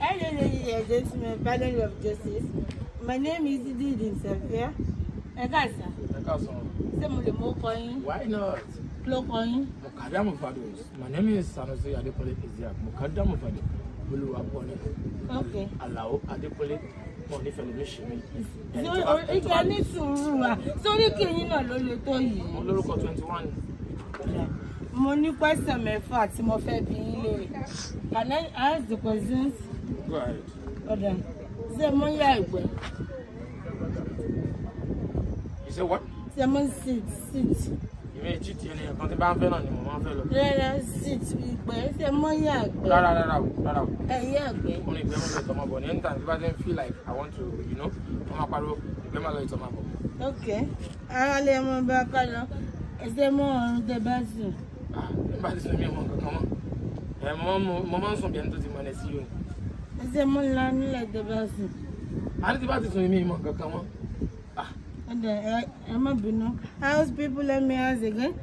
Hello, ladies and gentlemen, panel of justice. My name is Didi Safia. Ẹ káàsán. Ẹ káàsán. Ṣé mo lè mú ọkọ yín? Why not? Kí ló kọ yín? Mukadamu Fados. My name is Sanusi Adekunle Isiaq. Mukadamu Fado. Olúwapọ̀ni. Okay. Alao Adekunle. Wọn ní fẹlẹ mi ṣe mí. Ìgbà ní sùúrù wa, sórí kìíní náà ló le tó yìí. Mo lórúkọ 21. Mo ní question mẹ́fà tí mo fẹ́ bi yín léèrè. Can I ask the questions? Go ahead. Ọ̀dà. Ṣé mo ń yá ìgbẹ́? You say what? Ṣé mo ń sit sit? Ìwé ìtìtì ẹni ẹ̀kan tí bá ń fẹ́ náà ni mo máa ń fẹ́ lọ. Rárá, sit ìgbẹ́. Ṣé mo ń yá ìgbẹ́? Rárá, rárá o, rárá o. Ẹ yá ìgbẹ́. Orin ìgbẹ́ mọ̀ lọ ìtọ̀ máa bọ̀ ní anytime tí bá ti ń feel like I want to, mo máa pariwo ìgbẹ́ máa lọ ìtọ̀ máa bọ̀. Okay. Ara lè mọ bá ká lọ. Ṣé mo ọrùn tẹ bá sùn? Ah, nígbà tí sùn mi ò mọ nǹkan kan mọ́. Ẹ mo máa ń sùn bí ẹni tó ti mọ ẹ̀ sí yóò ní. Ṣé mo ń la nílẹ̀ tẹ bá sùn? A ní tí bá ti sùn mi ò mọ nǹkan kan mọ́. Ah. Ọ̀dà, ẹ má bínú. House people, let me ask again.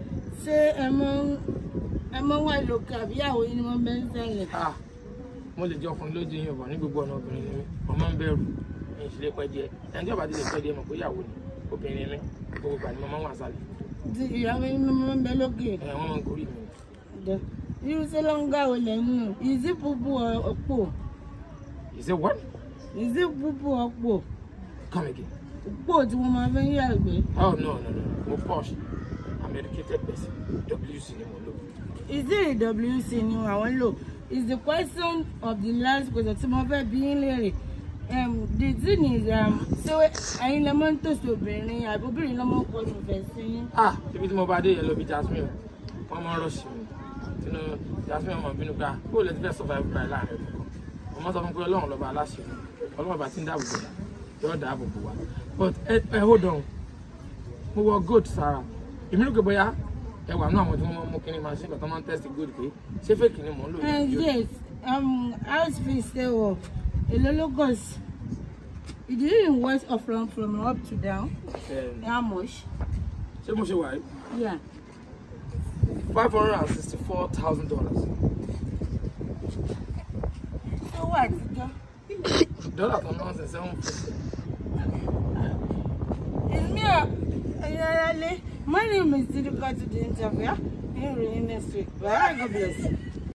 Ṣé ẹ mọ wà lókè àbí ìyàwó yín ni wọ́n bẹ́ ń sẹ́lẹ̀? Ah, mo lè jẹ́ ọkùnrin lójú yín ọ̀bọ̀ ní gbogbo ọ̀nà obìnrin ni mí. Mo máa ń bẹ̀rù, mi ì sì lè pẹ́ díẹ̀. Ẹni tí ó bá ti lè pẹ́ díẹ̀ mọ̀ pé ìyàwó ni, obìnrin ni mí. Gbogbo ìgbà ni mo máa ń wà sálẹ̀. Ti ìyàwó yín ni wọ́n bẹ lókè? Ẹ wọ́n máa ń gorí mi. Ọ̀dà, irú ṣé lọ́ngà wo lẹ̀ ń lò? Is it pupu or po? Is it what? Is it pupu or po? Come again. Po tí wọ́n máa fẹ́ ń yàgbẹ́. Oh, no, no, no. Mo posh. I'm educated person. WC ni mo lò. Is it a WC ni àwọn lò? Is the question of the last question tí mo fẹ́ bi yín léèrè. The thing is, ṣé ẹ̀yin lẹ máa ń tòṣì obìnrin àbí obìnrin ló máa ń kọnu ìfẹ́ sí yín? Ah, ibi tí mo bá dé yẹn lọ bí Jasmine. Wọ́n máa ń rush mi. Tinú Jasmine ọmọ bínú pé bó lẹ ti fẹ́ survive by láàrin ọdún kan. Mo máa sọ fún pé Ọlọ́run lọ́ba aláṣẹ ni. Ọlọ́run bá ti ń dáàbò bò wá. Yóò dáàbò bò wá. But ẹ hold on. Mo wọ gold sára. Èmi rò pé bóyá ẹ wà nú àwọn tí wọ́n máa ń mú kíní machine kan tó máa ń test gold pé ṣé fake ni mò ń lò ní. Yes, house fees ṣe wọ̀. Èló ló cost? It didn't work up from up to down. How much? Ṣé mo ṣe wà yìí? Yeah. $564,000. Ṣé owó àtijọ́? Dọ́là kan náà ṣe 750. It's me, Ayarale. My name is Sidika to the interview. I'll see you next week. Bye. God bless you.